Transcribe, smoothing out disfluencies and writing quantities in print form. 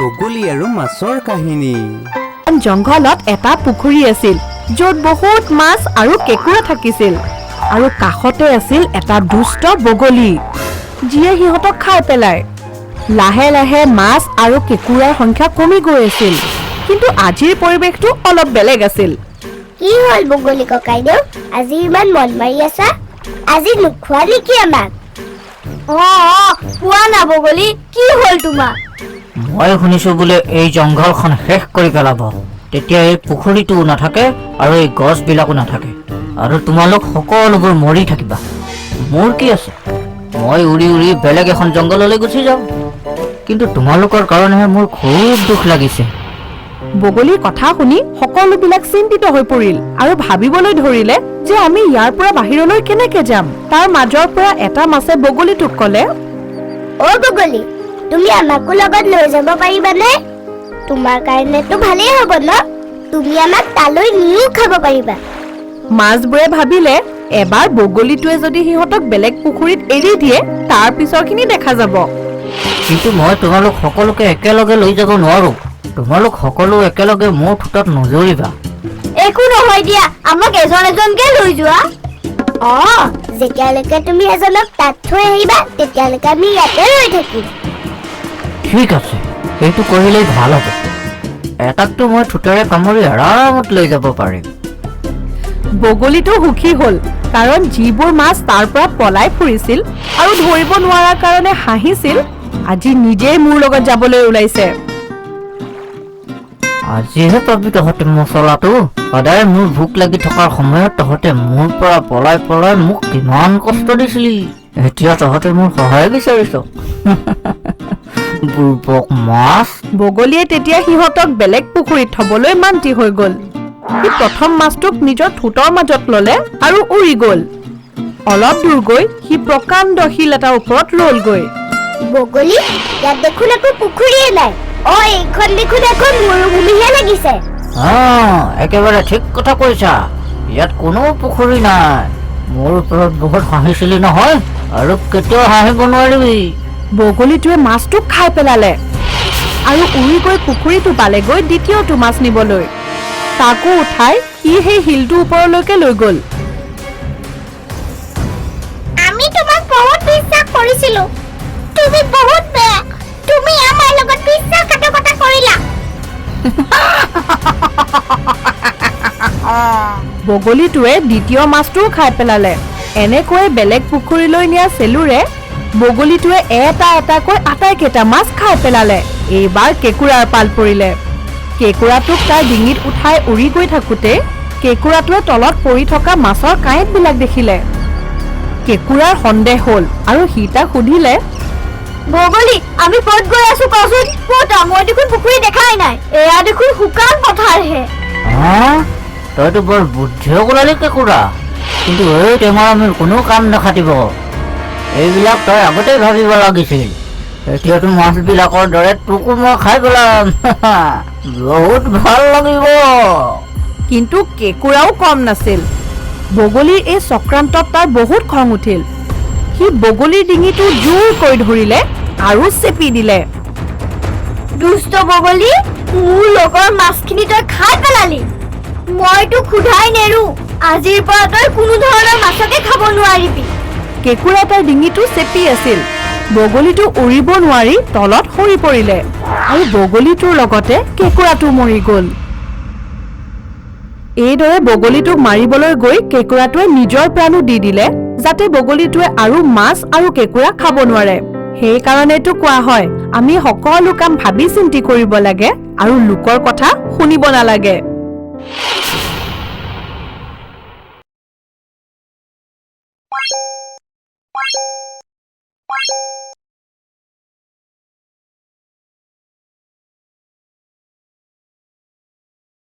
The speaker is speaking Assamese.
বগলী আৰু মাছৰ কাহিনী। জংঘলত এটা পুখুৰী আছিল, য'ত বহুত মাছ আৰু কেঁকোৰা থাকিছিল আৰু কাষতে আছিল এটা দুষ্ট বগলী, যিয়ে সিহঁতক খাই পেলায়। লাহে লাহে মাছ আৰু কেঁকোৰাৰ সংখ্যা কমি গৈ আছিল, কিন্তু আজিৰ পৰিৱেশটো অলপ বেলেগ আছিল। কি হ'ল বগলী ককাইদেউ, আজি ইমান মন মাৰি আছা? আজি নোখোৱা নেকি আমাক? অ অ, কোৱা না বগলী, কি হ'ল তোমাৰ? মই শুনিছো বোলে এই জংঘলখন শেষ কৰি পেলাব। তেতিয়া এই পুখুৰীটোও নাথাকে আৰু এই গছবিলাকো নাথাকে আৰু তোমালোক সকলোবোৰ মৰি থাকিবা। মোৰ কি আছে, মই উৰি উৰি বেলেগ এখন জংঘললৈ গুচি যাম। কিন্তু তোমালোকৰ কাৰণেহে মোৰ খুব দুখ লাগিছে। বগলীৰ কথা শুনি সকলোবিলাক চিন্তিত হৈ পৰিল আৰু ভাবিবলৈ ধৰিলে যে আমি ইয়াৰ পৰা বাহিৰলৈ কেনেকে যাম। তাৰ মাজৰ পৰা এটা মাছে বগলীটোক ক'লে, অ বগলী, তুমি আমাকো লগত লৈ যাব পাৰিবানে? তোমাৰ কাৰণেতো ভালেই হ'ব ন, তুমি আমাক তালৈ নিও খাব পাৰিবা। মাছবোৰে ভাবিলে, এবাৰ বগলীটোৱে যদি সিহঁতক বেলেগ পুখুৰীত এৰি দিয়ে, তাৰ পিছৰখিনি দেখা যাব। কিন্তু মই তোমালোক সকলোকে একেলগে লৈ যাব নোৱাৰো। তোমালোক সকলো একেলগে মোৰ ঠোঁটত নজৰিবা। একো নহয় দিয়া, আমাক এজন এজনকে লৈ যোৱা। অ, যেতিয়ালৈকে তুমি এজনক তাত থৈ আহিবা, তেতিয়ালৈকে আমি ইয়াতে ৰৈ থাকিম। ঠিক আছে, সেইটো কৰিলেই ভাল হ'ব। এটাকতো মই ঠোঁটেৰে কামুৰি আৰামত লৈ যাব পাৰিম। বগলীটো সুখী হ'ল, কাৰণ যিবোৰ মাছ তাৰ পৰা পলাই ফুৰিছিল আৰু ধৰিব নোৱাৰাৰ কাৰণে হাঁহিছিল, আজি নিজেই মোৰ লগত যাবলৈ ওলাইছে। আজিহে পাবি তহঁতে মচলাটো। সদায় মোৰ ভোক লাগি থকাৰ সময়ত তহঁতে মোৰ পৰা পলাই পলাই মোক কিমান কষ্ট দিছিলি। এতিয়া তহঁতে মোৰ সহায় বিচাৰিছ, বুৰ্বক মাছ। বগলীয়ে তেতিয়া সিহঁতক বেলেগ পুখুৰীত থবলৈ মান্তি হৈ গ'ল। সি প্ৰথম মাছটোক নিজৰ ঠোঁটৰ মাজত ললে আৰু উৰি গ'ল। অলপ দূৰ গৈ সি প্ৰকাণ্ড শিল এটাৰ ওপৰত ৰ'লগৈ। বগলী, ইয়াত দেখোন একো পুখুৰীয়ে নাই। অ, এইখন দেখোন এখন মৰুভূমিহে লাগিছে। অ, একেবাৰে ঠিক কথা কৈছা, ইয়াত কোনো পুখুৰী নাই। মোৰ ওপৰত বহুত হাঁহিছিলি নহয়, আৰু কেতিয়াও হাঁহিব নোৱাৰিবি। বগলীটোৱে মাছটোক খাই পেলালে আৰু উৰি গৈ পুখুৰীটো পালেগৈ দ্বিতীয়টো মাছ নিবলৈ। তাকো উঠাই সি সেই শিলটোৰ ওপৰলৈকে লৈ গ'ল। আমি তোমাক বহুত বিশ্বাস কৰিছিলো, তুমি বহুত বেয়া। তুমি আমাৰ লগত বিশ্বাসঘাতকতা কৰিলা। বগলীটোৱে দ্বিতীয় মাছটোও খাই পেলালে। এনেকৈয়ে বেলেগ পুখুৰীলৈ নিয়া চেলুৰে বগলীটোৱে এটা এটাকৈ আটাইকেইটা মাছ খাই পেলালে। এইবাৰ কেঁকোৰাৰ পাল পৰিলে। কেঁকোৰাটোক তাৰ ডিঙিত উঠাই উৰি গৈ থাকোঁতে কেঁকোৰাটোৱে তলত পৰি থকা মাছৰ কাঁইটবিলাক দেখিলে। কেঁকোৰাৰ সন্দেহ হ'ল আৰু সি তাক সুধিলে, বগলী, আমি ক'ত গৈ আছো কচোন? ক'ত? মই দেখোন পুখুৰী দেখাই নাই, এয়া দেখোন শুকান পথাৰহে। হা, তইতো বৰ বুদ্ধিয়ক ওলালি কেঁকোৰা। কিন্তু এই টেঙাৰামিৰ কোনো কাম নাখাটিব। এইবিলাক তই আগতেই ভাবিব লাগিছিল। এতিয়াতো মাছবিলাকৰ দৰে তোকো মই খাই পেলাম, বহুত ভাল লাগিব। কিন্তু কেঁকোৰাও কম নাছিল। বগলীৰ এই চক্ৰান্তত তাৰ বহুত খং উঠিল। সি বগলীৰ ডিঙিটো জোৰকৈ ধৰিলে আৰু চেপি দিলে। দুষ্ট বগলী, মোৰ লগৰ মাছখিনি তই খাই পেলালি। মই তোক সোধাই নেৰো, আজিৰ পৰা তই কোনো ধৰণৰ মাছকে খাব নোৱাৰিবি। কেঁকোৰা তাৰ ডিঙিটো চেপি আছিল। বগলীটো উৰিব নোৱাৰি তলত সৰি পৰিলে আৰু বগলীটোৰ লগতে কেঁকোৰাটো মৰি গ'ল। এইদৰে বগলীটোক মাৰিবলৈ গৈ কেঁকোৰাটোৱে নিজৰ প্ৰাণো দি দিলে, যাতে বগলীটোৱে আৰু মাছ আৰু কেঁকোৰা খাব নোৱাৰে। সেইকাৰণেতো কোৱা হয়, আমি সকলো কাম ভাবি চিন্তি কৰিব লাগে আৰু লোকৰ কথা শুনিব নালাগে।